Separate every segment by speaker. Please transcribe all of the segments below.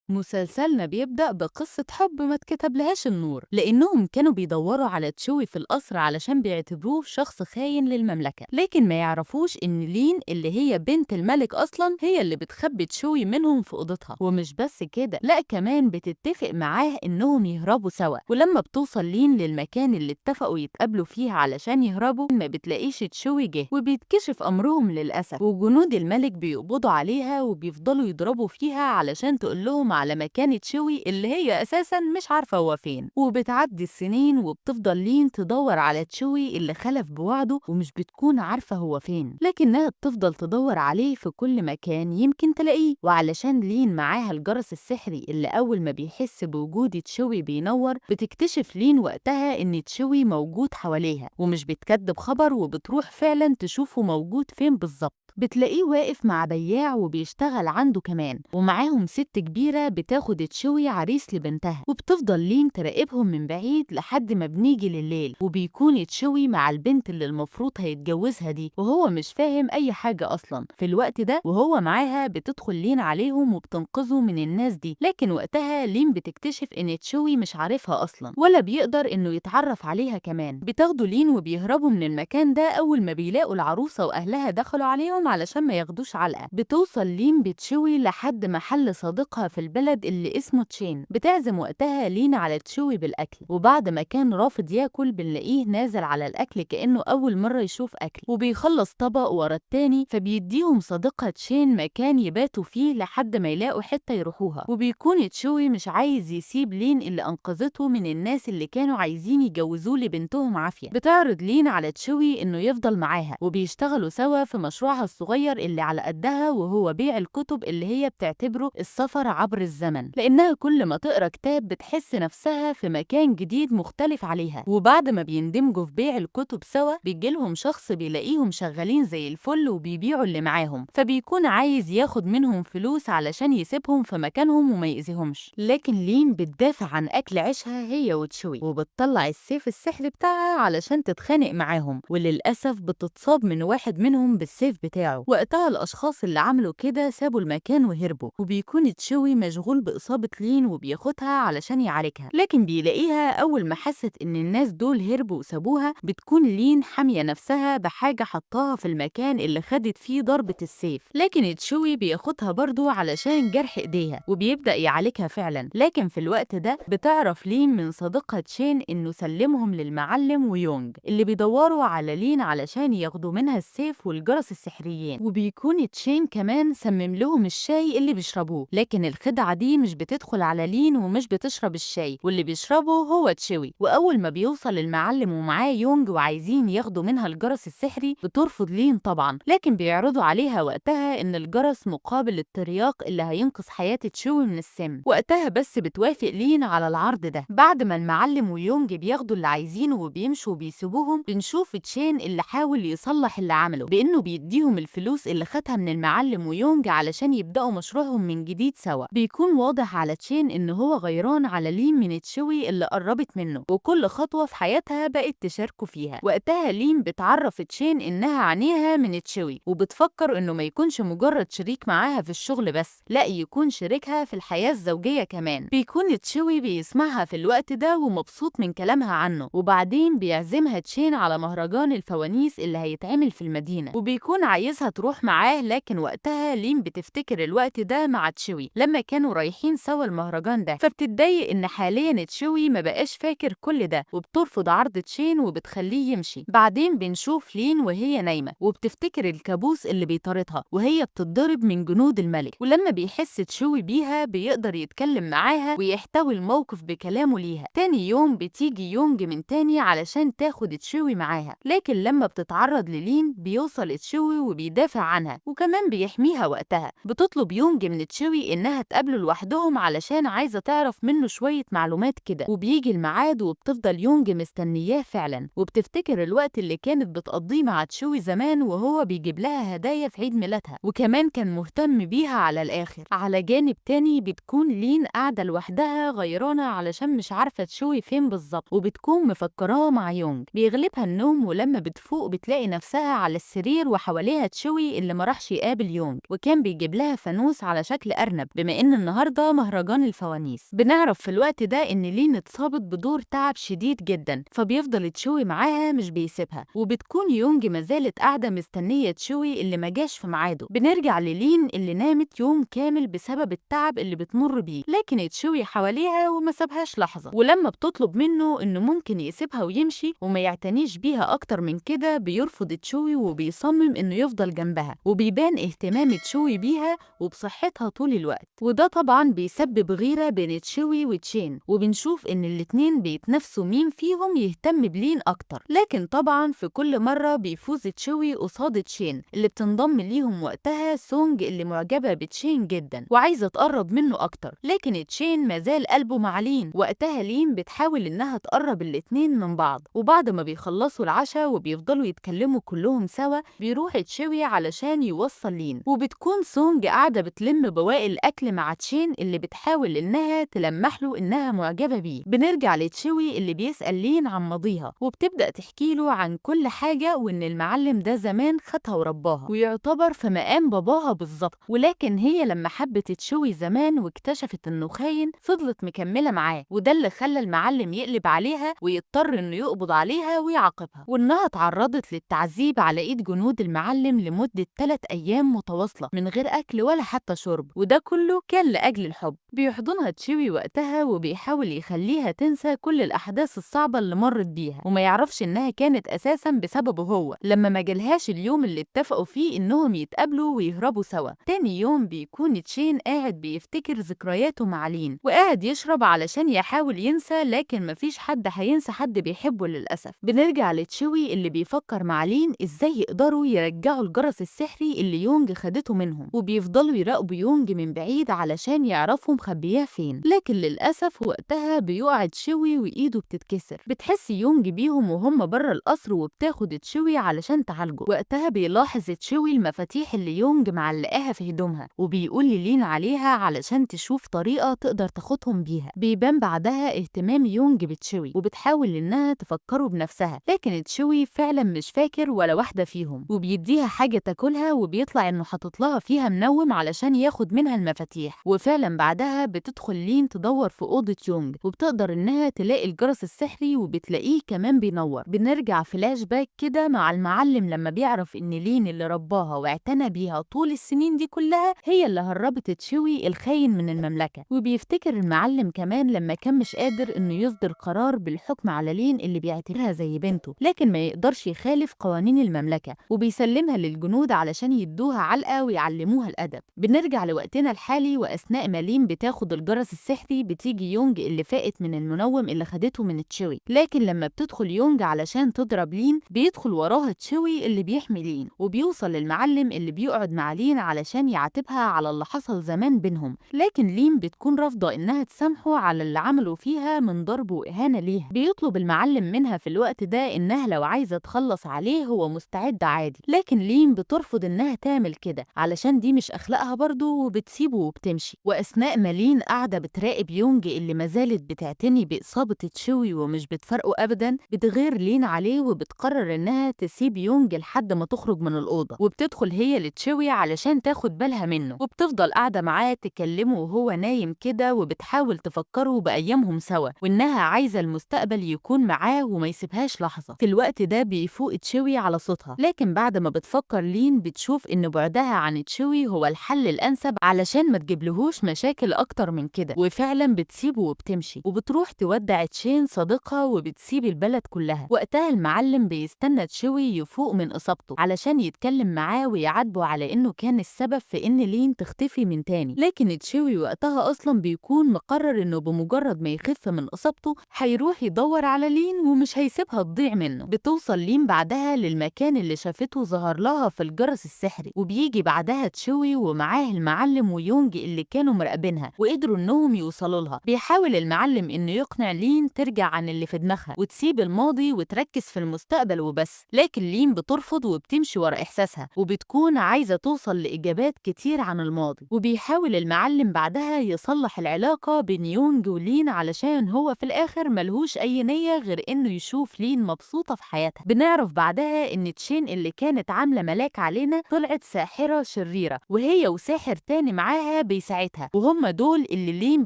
Speaker 1: مسلسلنا بيبدأ بقصة حب ما اتكتبلهاش النور، لأنهم كانوا بيدوروا على تشوي في القصر علشان بيعتبروه شخص خاين للمملكة، لكن ما يعرفوش إن لين اللي هي بنت الملك أصلا هي اللي بتخبي تشوي منهم في أوضتها. ومش بس كده، لا كمان بتتفق معاه إنهم يهربوا سوا. ولما بتوصل لين للمكان اللي اتفقوا يتقابلوا فيه علشان يهربوا، ما بتلاقيش تشوي جه، وبيتكشف أمرهم للأسف، وجنود الملك بيقبضوا عليها وبيفضلوا يضربوا فيها علشان تقول لهم على مكان تشوي اللي هي أساساً مش عارفة هو فين. وبتعدي السنين وبتفضل لين تدور على تشوي اللي خلف بوعده ومش بتكون عارفة هو فين، لكنها بتفضل تدور عليه في كل مكان يمكن تلاقيه. وعلشان لين معاها الجرس السحري اللي أول ما بيحس بوجود تشوي بينور، بتكتشف لين وقتها إن تشوي موجود حواليها، ومش بتكدب خبر وبتروح فعلاً تشوفه موجود فين بالظبط. بتلاقيه واقف مع بياع وبيشتغل عنده كمان، ومعاهم ست كبيرة بتاخد تشوي عريس لبنتها. وبتفضل لين تراقبهم من بعيد لحد ما بنيجي لليل، وبيكون تشوي مع البنت اللي المفروض هيتجوزها دي، وهو مش فاهم أي حاجة أصلا. في الوقت ده وهو معاها بتدخل لين عليهم وبتنقذه من الناس دي، لكن وقتها لين بتكتشف إن تشوي مش عارفها أصلا ولا بيقدر إنه يتعرف عليها كمان. بتاخده لين وبيهربوا من المكان ده أول ما بيلاقوا العروسة وأهلها دخلوا عليهم علشان ما ياخدوش علقة. بتوصل لين بتشوي لحد محل صديقها في البلد اللي اسمه تشين. بتعزم وقتها لين على تشوي بالأكل، وبعد ما كان رافض ياكل بنلاقيه نازل على الأكل كأنه أول مرة يشوف أكل، وبيخلص طبق ورا التاني. فبيديهم صديقها تشين مكان يباتوا فيه لحد ما يلاقوا حتة يروحوها. وبيكون تشوي مش عايز يسيب لين اللي أنقذته من الناس اللي كانوا عايزين يجوزوه لبنتهم عافية. بتعرض لين على تشوي إنه يفضل معاها، وبيشتغلوا سوا في مشروعها الصغير اللي على قدها، وهو بيع الكتب اللي هي بتعتبره السفر عبر الزمن، لأنها كل ما تقرأ كتاب بتحس نفسها في مكان جديد مختلف عليها. وبعد ما بيندمجوا في بيع الكتب سوا، بيجيلهم شخص بيلاقيهم شغالين زي الفل وبيبيعوا اللي معاهم، فبيكون عايز ياخد منهم فلوس علشان يسيبهم في مكانهم وما يأذيهمش. لكن لين بتدافع عن أكل عيشها هي وتشوي، وبتطلع السيف السحري بتاعها علشان تتخانق معاهم، وللأسف بتتصاب من واحد منهم بالسيف بتاعه. وقتها الأشخاص اللي عملوا كده سابوا المكان وهربوا، وبيكون تشوي مشغول بإصابة لين وبياخدها علشان يعالجها، لكن بيلاقيها أول ما حست إن الناس دول هربوا وسابوها، بتكون لين حامية نفسها بحاجة حطاها في المكان اللي خدت فيه ضربة السيف. لكن تشوي بياخدها برضو علشان جرح إيديها وبيبدأ يعالجها فعلا. لكن في الوقت ده بتعرف لين من صديقها تشين إنه سلمهم للمعلم ويونج اللي بيدوروا على لين علشان ياخدوا منها السيف والجرس السحريين، وبيكون تشين كمان سمم لهم الشاي اللي بيشربوه. لكن الخدعة دي مش بتدخل على لين ومش بتشرب الشاي، واللي بيشربه هو تشوي. وأول ما بيوصل المعلم ومعاه يونج وعايزين ياخدوا منها الجرس السحري، بترفض لين طبعا، لكن بيعرضوا عليها وقتها إن الجرس مقابل الترياق اللي هينقذ حياة تشوي من السم. وقتها بس بتوافق لين على العرض ده. بعد ما المعلم ويونج بياخدوا اللي عايزينه وبيمشوا وبيسيبوهم، بنشوف تشين اللي حاول يصلح اللي عمله بإنه بيديهم الفلوس اللي خدها من المعلم ويونج علشان يبدأوا مشروعهم من جديد سوا. بيكون واضح على تشين إن هو غيران على لين من تشوي اللي قربت منه، وكل خطوة في حياتها بقت تشاركه فيها. وقتها لين بتعرف تشين إنها عينيها من تشوي، وبتفكر إنه ما يكونش مجرد شريك معاها في الشغل بس، لا يكون شريكها في الحياة الزوجية كمان. بيكون تشوي بيسمعها في الوقت ده ومبسوط من كلامها عنه، وبعدين بيعزمها تشين على مهرجان الفوانيس اللي هيتعمل في المدينة، وبيكون عايزها تروح معاه. لكن وقتها لين بتفتكر الوقت ده مع تشوي لما كانوا رايحين سوا المهرجان ده، فبتتضايق إن حاليا تشوي ما بقاش فاكر كل ده، وبترفض عرض تشين وبتخليه يمشي. بعدين بنشوف لين وهي نايمة وبتفتكر الكابوس اللي بيطاردها وهي بتتضرب من جنود الملك، ولما بيحس تشوي بيها بيقدر يتكلم معاها ويحتوي الموقف بكلامه ليها. تاني يوم بتيجي يونج من تاني علشان تاخد تشوي معاها، لكن لما بتتعرض للين بيوصل تشوي وبيدافع عنها وكمان بيحميها. وقتها بتطلب يونج من تشوي إنها تقابله لوحدهم علشان عايزة تعرف منه شوية معلومات كده، وبيجي الميعاد وبتفضل يونج مستنياه فعلا، وبتفتكر الوقت اللي كانت بتقضيه مع تشوي زمان وهو بيجيب لها هدايا في عيد ميلادها، وكمان كان مهتم بيها على الآخر. على جانب تاني بتكون لين قاعدة لوحدها غيرانة علشان مش عارفة تشوي فين بالظبط، وبتكون مفكراه مع يونج. بيغلبها النوم، ولما بتفوق بتلاقي نفسها على السرير وحواليها تشوي اللي ما راحش يقابل يونج، وكان بيجيب لها فانوس على شكل أرنب بما إن النهارده مهرجان الفوانيس. بنعرف في الوقت ده إن لين اتصابت بدور تعب شديد جدا، فبيفضل تشوي معاها مش بيسيبها، وبتكون يونج ما زالت قاعدة مستنية تشوي اللي ما جاش في ميعاده. بنرجع للين اللي نامت يوم كامل بسبب التعب اللي بتمر بيه، لكن تشوي حواليها وما سابهاش لحظة، ولما بتطلب منه إنه ممكن يسيبها ويمشي وما يعتنيش بيها أكتر من كده بيرفض تشوي وبيصمم إنه يفضل جنبها، وبيبان اهتمام تشوي بيها وبصحتها طول الوقت، وده طبعا بيسبب غيرة بين تشوي وتشين، وبنشوف إن الاتنين بيتنافسوا مين فيهم يهتم بلين أكتر، لكن طبعا في كل مرة بيفوز تشوي قصاد تشين اللي بتنضم ليهم وقتها سونج اللي معجبة بتشين جدا وعايزة تقرب منه أكتر، لكن تشين مازال قلبه مع لين. وقتها لين بتحاول إنها تقرب الاتنين من بعض، وبعد ما بيخلصوا العشاء وبيفضلوا يتكلموا كلهم سوا بيروح تشوي علشان يوصل لين، وبتكون سونج قاعدة بتلم بواقي الأكل مع تشين اللي بتحاول إنها تلمح له إنها معجبة بيه. بنرجع لتشوي اللي بيسأل لين عن ماضيها، وبتبدأ تحكي له عن كل حاجة وإن المعلم ده زمان خدها ورباها ويعتبر في مقام باباها بالظبط، ولكن هي لما حبت تشوي زمان واكتشفت إنه خاين فضلت مكملة معاه، وده اللي خلى المعلم يقلب عليها ويضطر إنه يقبض عليها ويعاقبها، وإنها اتعرضت للتعذيب على إيد جنود المعلم لمدة 3 أيام متواصلة من غير أكل ولا حتى شرب، وده كله كان لأجل الحب. بيحضنها تشوي وقتها وبيحاول يخليها تنسى كل الأحداث الصعبة اللي مرت بيها وما يعرفش إنها كانت أساسا بسببه هو، لما ما جالهاش اليوم اللي اتفقوا فيه إنهم يتقابلوا ويهربوا سوا. تاني يوم بيكون تشين قاعد بيفتكر ذكرياته مع لين وقاعد يشرب علشان يحاول ينسى، لكن مفيش حد هينسى حد بيحبه للأسف. بنرجع لتشوي اللي بيفكر مع لين إزاي يقدروا يرجعوا الجرس السحري اللي يونج خدته منهم، وبيفضلوا يراقبوا يونج من بعيد علشان يعرفوا مخبياه فين، لكن للأسف وقتها بيقع تشوي وإيده بتتكسر. بتحس يونج بيهم وهم بره القصر وبتاخد تشوي علشان تعالجه. وقتها بيلاحظ تشوي المفاتيح اللي يونج معلقاها في هدومها وبيقول للين عليها علشان تشوف طريقة تقدر تاخدهم بيها. بيبان بعدها اهتمام يونج بتشوي وبتحاول إنها تفكره بنفسها، لكن تشوي فعلا مش فاكر ولا واحدة فيهم، وبيديها حاجة تاكلها وبيطلع إنه حاطط لها فيها منوم علشان ياخد منها المفاتيح. وفعلا بعدها بتدخل لين تدور في أوضة يونج وبتقدر إنها تلاقي الجرس السحري وبتلاقيه كمان بينور. بنرجع فلاش باك كده مع المعلم لما بيعرف إن لين اللي رباها واعتنى بيها طول السنين دي كلها هي اللي هربت تشوي الخاين من المملكة. وبيفتكر المعلم كمان لما كان مش قادر إنه يصدر قرار بالحكم على لين اللي بيعتبرها زي بنته، لكن ما يقدرش يخالف قوانين المملكة وبيسلمها للجنود علشان يدوها علقة ويعلموها الأدب. بنرجع لوقتنا الحالي، وأثناء ما لين بتاخد الجرس السحري بتيجي يونج اللي فاقت من المنوم اللي خدته من تشوي، لكن لما بتدخل يونج علشان تضرب لين بيدخل وراها تشوي اللي بيحمي لين، وبيوصل للمعلم اللي بيقعد مع لين علشان يعاتبها على اللي حصل زمان بينهم، لكن لين بتكون رافضة إنها تسامحه على اللي عمله فيها من ضرب وإهانة ليها. بيطلب المعلم منها في الوقت ده إنها لو عايزة تخلص عليه هو مستعد عادي، لكن لين بترفض إنها تعمل كده علشان دي مش أخلاقها برضه، وبتسيبه وبتمشي. وأثناء ما لين قاعدة بتراقب يونج اللي ما زالت بتعتني بإصابة تشوي ومش بتفارقه أبدا، بتغير لين عليه وبتقرر إنها تسيب يونج لحد ما تخرج من الأوضة، وبتدخل هي لتشوي علشان تاخد بالها منه، وبتفضل قاعدة معاه تكلمه وهو نايم كده، وبتحاول تفكره بأيامهم سوا وإنها عايزة المستقبل يكون معاه وما يسيبهاش لحظة. في الوقت ده بيفوق تشوي على صوتها، لكن بعد ما بتفكر لين بتشوف إن بعدها عن تشوي هو الحل الأنسب علشان ما تجيبلهوش مشاكل أكتر من كده، وفعلا بتسيبه وبتمشي وبتروح تودع تشين صديقها وبتسيب البلد كلها. وقتها المعلم بيستنى تشوي يفوق من إصابته علشان يتكلم معاه ويعاتبه على إنه كان السبب في إن لين تختفي من تاني، لكن تشوي وقتها أصلا بيكون مقرر إنه بمجرد ما يخف من إصابته هيروح يدور على لين ومش هيسيبها تضيع منه. بتوصل لين بعدها للمكان اللي شافته ظهر لها في الجرس السحري، وبيجي بعدها تشوي ومعاه المعلم ويونج اللي كانوا مراقبينها وقدروا إنهم يوصلوا لها. بيحاول المعلم إنه يقنع لين ترجع عن اللي في دماغها وتسيب الماضي وتركز في المستقبل وبس، لكن لين بترفض وبتمشي ورا إحساسها وبتكون عايزة توصل لإجابات كتير عن الماضي. وبيحاول المعلم بعدها يصلح العلاقة بين يونج ولين علشان هو في الآخر ملهوش أي نية غير إنه يشوف لين مبسوطة في حياتها. بنعرف بعدها إن تشين اللي كانت عاملة عاملة ملاك علينا طلعت ساحرة شريرة، وهي وساحر تاني معاها بيساعدها، وهم دول اللي لين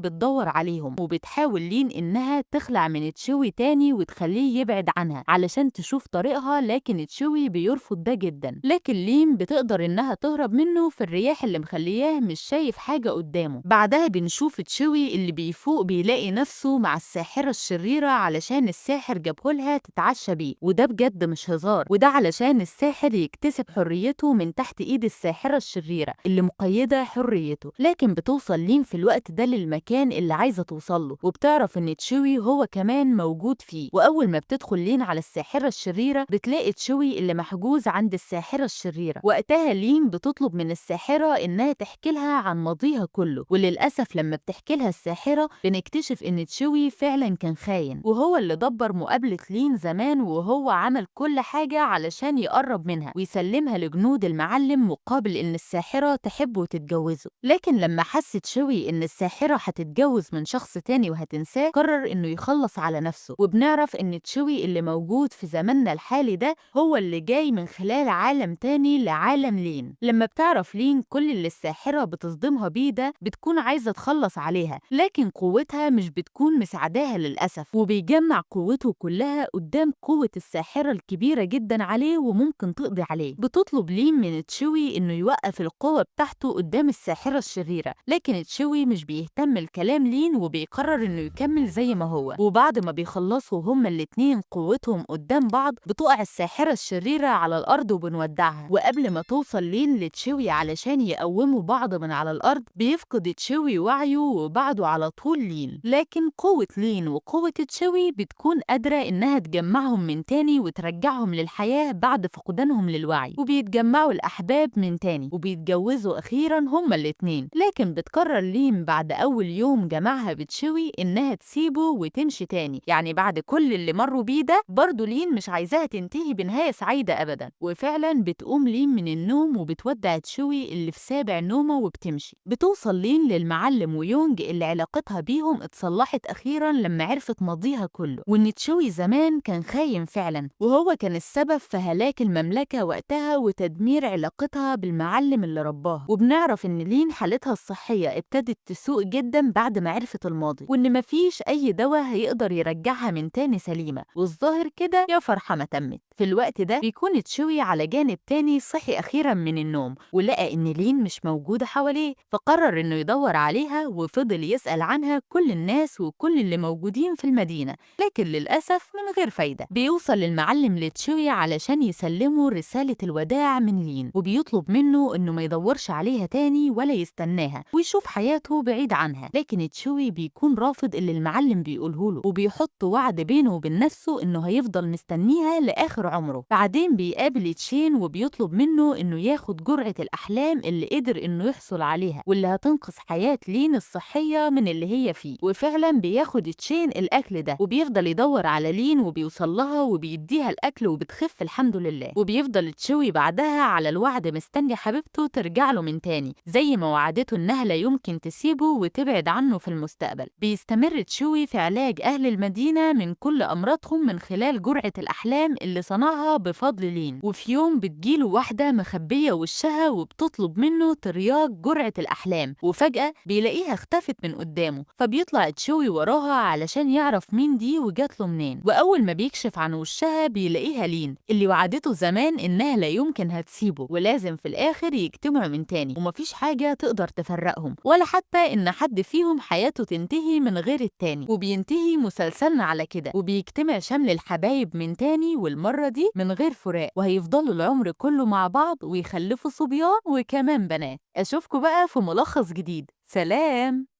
Speaker 1: بتدور عليهم. وبتحاول لين إنها تخلع من تشوي تاني وتخليه يبعد عنها علشان تشوف طريقها، لكن تشوي بيرفض ده جدا. لكن لين بتقدر إنها تهرب منه في الرياح اللي مخلياه مش شايف حاجة قدامه. بعدها بنشوف تشوي اللي بيفوق بيلاقي نفسه مع الساحرة الشريرة علشان الساحر جابهولها تتعشى بيه، وده بجد مش هزار، وده علشان الساحر يكتسب حريته من تحت ايد الساحرة الشريرة اللي مقيدة حريته. لكن بتوصل لين في الوقت ده للمكان اللي عايزة توصله، وبتعرف ان تشوي هو كمان موجود فيه. واول ما بتدخل لين على الساحرة الشريرة بتلاقي تشوي اللي محجوز عند الساحرة الشريرة. وقتها لين بتطلب من الساحرة انها تحكي لها عن ماضيها كله، وللأسف لما بتحكي لها الساحرة بنكتشف ان تشوي فعلا كان خاين، وهو اللي دبر مقابلة لين زمان، وهو عمل كل حاجة علشان يقرب منها ويسلمها لجنود المعلم مقابل ان الساحرة تحبه وتتجوزه. لكن لما حس تشوي ان الساحرة هتتجوز من شخص تاني وهتنساه، قرر انه يخلص على نفسه. وبنعرف ان تشوي اللي موجود في زماننا الحالي ده هو اللي جاي من خلال عالم تاني لعالم لين. لما بتعرف لين كل اللي الساحرة بتصدمها بيه ده بتكون عايزة تخلص عليها، لكن قوتها مش بتكون مساعداها للأسف، وبيجمع قوته كلها قدام قوة الساحرة الكبيرة جدا عليه وممكن تقضي عليه. بتطلب لين من تشوي انه يوقف القوة بتاعته قدام الساحرة الشريرة، لكن تشوي مش بيهتم لكلام لين وبيقرر انه يكمل زي ما هو. وبعد ما بيخلصوا هما الاتنين قوتهم قدام بعض بتقع الساحرة الشريرة على الأرض وبنودعها. وقبل ما توصل لين لتشوي علشان يقوموا بعض من على الأرض بيفقد تشوي وعيه وبعده على طول لين، لكن قوة لين وقوة تشوي بتكون قادرة إنها تجمعهم من تاني وترجعهم للحياة بعد فقدانهم للوعي، وبيتجمعوا الأحباب من تاني وبيتجوزوا أخيرا هما الاتنين. لكن بتقرر لين بعد أول يوم جمعها بتشوي إنها تسيبه وتمشي تاني، يعني بعد كل اللي مروا بيه ده برضه لين مش عايزاها تنتهي بنهاية سعيدة أبدا. وفعلا بتقوم لين من النوم وبتودع تشوي اللي في سابع نومه وبتمشي. بتوصل لين للمعلم ويونج اللي علاقتها بيهم اتصلحت أخيرا لما عرفت ماضيها كله، وإن تشوي زمان كان خاين فعلا وهو كان السبب في هلاك المملكة وقتها وتدمير علاقتها بالمعلم اللي رباها. وبنعرف إن لين حالتها الصحية ابتدت تسوء جدا بعد ما عرفت الماضي، وإن مفيش أي دواء هيقدر يرجعها من تاني سليمة، والظاهر كده يا فرحة ما تمت. في الوقت ده بيكون تشوي على جانب تاني صحي أخيرا من النوم ولقى إن لين مش موجودة حواليه، فقرر إنه يدور عليها وفضل يسأل عنها كل الناس وكل اللي موجودين في المدينة، لكن للأسف من غير فايدة. بيوصل المعلم لتشوي علشان يسلمه رسالة الوداع من لين، وبيطلب منه إنه ما يدورش عليها تاني ولا يستناها ويشوف حياته بعيد عنها، لكن تشوي بيكون رافض اللي المعلم بيقوله له، وبيحط وعد بينه وبين نفسه إنه هيفضل مستنيها لآخر عمره. بعدين بيقابل تشين وبيطلب منه إنه ياخد جرعة الأحلام اللي قدر إنه يحصل عليها واللي هتنقذ حياة لين الصحية من اللي هي فيه، وفعلا بياخد تشين الأكل ده وبيفضل يدور على لين وبيوصل لها وبيديها الأكل وبتخف الحمد لله. وبيفضل تشوي بعدها على الوعد مستني حبيبته ترجع له من تاني زي ما وعدته إنها لا يمكن تسيبه وتبعد عنه في المستقبل. بيستمر تشوي في علاج أهل المدينة من كل أمراضهم من خلال جرعة الأحلام اللي صنعها بفضل لين. وفي يوم بتجيله واحدة مخبية وشها وبتطلب منه ترياق جرعة الأحلام، وفجأة بيلاقيها اختفت من قدامه، فبيطلع تشوي وراها علشان يعرف مين دي وجات له منين. وأول ما بيكشف عن وشها بيلاقيها لين اللي وعدته زمان إنها لا يمكن هتسيبه ولازم في الآخر يجتمعوا من تاني ومفيش حاجة تقدر تفرقهم ولا حتى إن حد فيهم حياته تنتهي من غير التاني. وبينتهي مسلسلنا على كده، وبيجتمع شمل الحبايب من تاني والمرة دي من غير فراق، وهيفضلوا العمر كله مع بعض ويخلفوا صبيان وكمان بنات. أشوفكوا بقى في ملخص جديد. سلام.